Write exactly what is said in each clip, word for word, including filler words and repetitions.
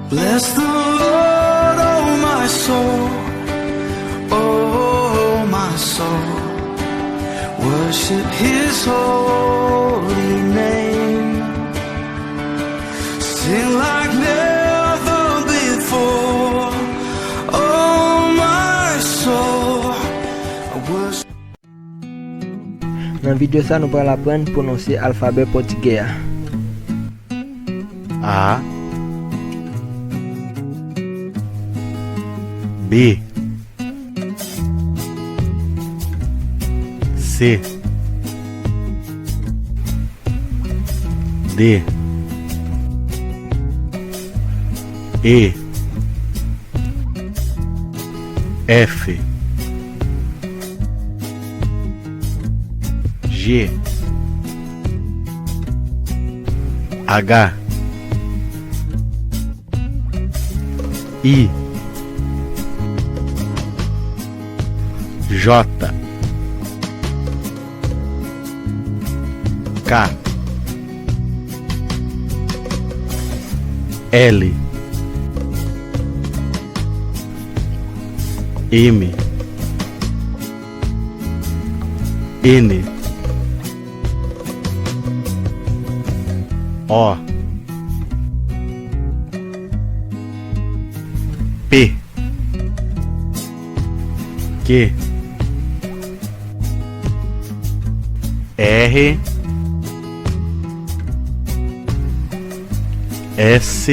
Bless the Lord, oh my soul, oh my soul. Worship his holy name. Sing like never before, oh my soul. I worship. Nan videyo sa, nou pral aprann pwononse alfabè pòtigè a. A. B. C. D. E. F. G. H. I. J. K. L. M. N. O. P. Q. R. S.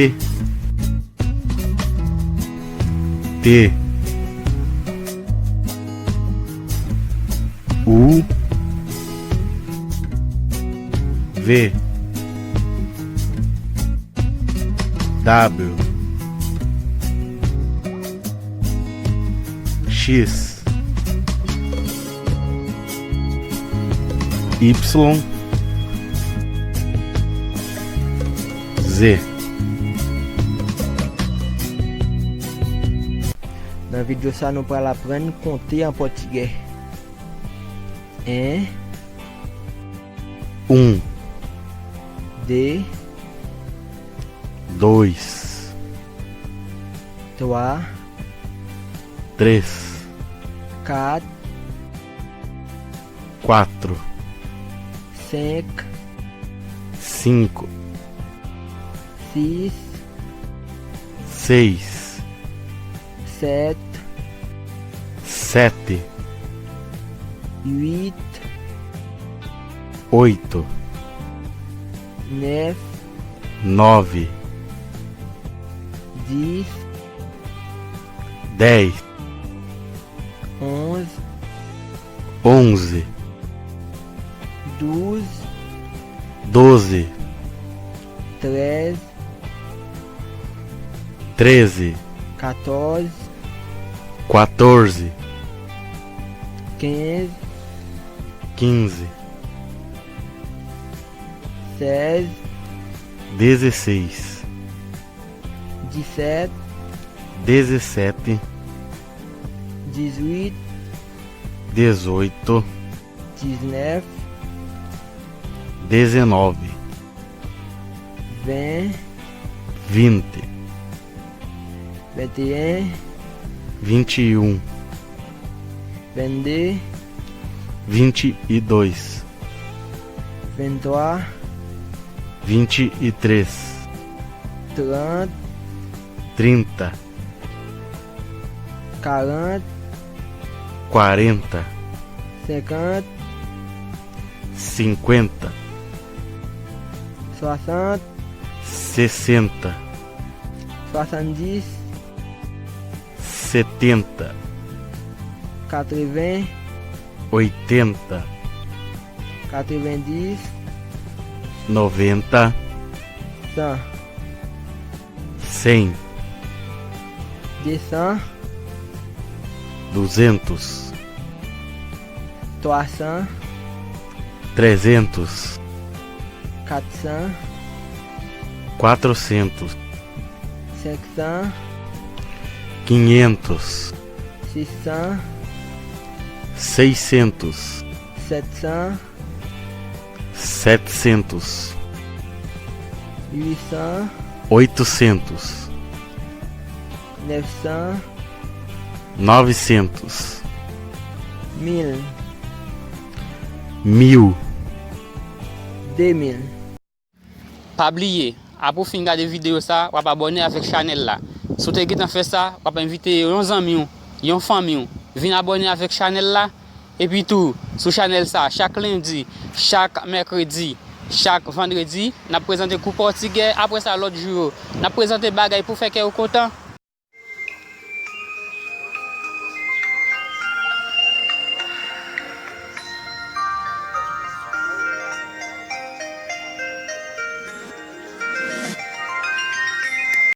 T. U. V. W. X. Y. Z. Nan videyo sa, nou pral aprann konte an pòtigè. En. Um. De. Dois. Twa. Três. Kat. Quatro. Senk. Cinco. Sis. Seis. Sèt. Sete. Uit. Oito. Nèf. Nove. Dis. Dez. Onz. Onze. Douz. Doze. Trèz. Treze. Katòz. Quatorze. Kenz. Quinze. Sèz. Dezesseis. Disèt. Dezessete. Dizuit. Dezoito. Diznèf. Dezenove. Ven. Vinte. Venteyen. Vinte e um. Vennde. Vinte e dois. Venntwa. Vinte e três. Trant. Trinta. Karant. Quarenta. Senkant. Cinquenta. Swasant. Sessenta. Swasanndis. Setenta. Katreven. Oitenta. Katrevendis. Noventa. San. Cem. Desan. Duzentos. Twasan. Trezentos. Katsan. Quatrocentos. Senksan. Quinhentos. Sisan. Seiscentos. Sètsan. Setecentos. Uitsan. Oitocentos. Nèf san. Novecentos. Mil. Mil. De mil. Pa bliye, apre w fin gade videyo sa, w ap abòne avèk chanèl la. Si w te gentan fè sa, w ap envite yon zanmi w, yon fanmi w, vin abòne avèk chanèl la. Epi tou, sou chanèl sa, chak lendi, chak mèkredi, chak vandredi, n ap prezante kou pòtigè. Apre sa, lòt jou yo, n ap prezante bagay pou fè kè w kontan.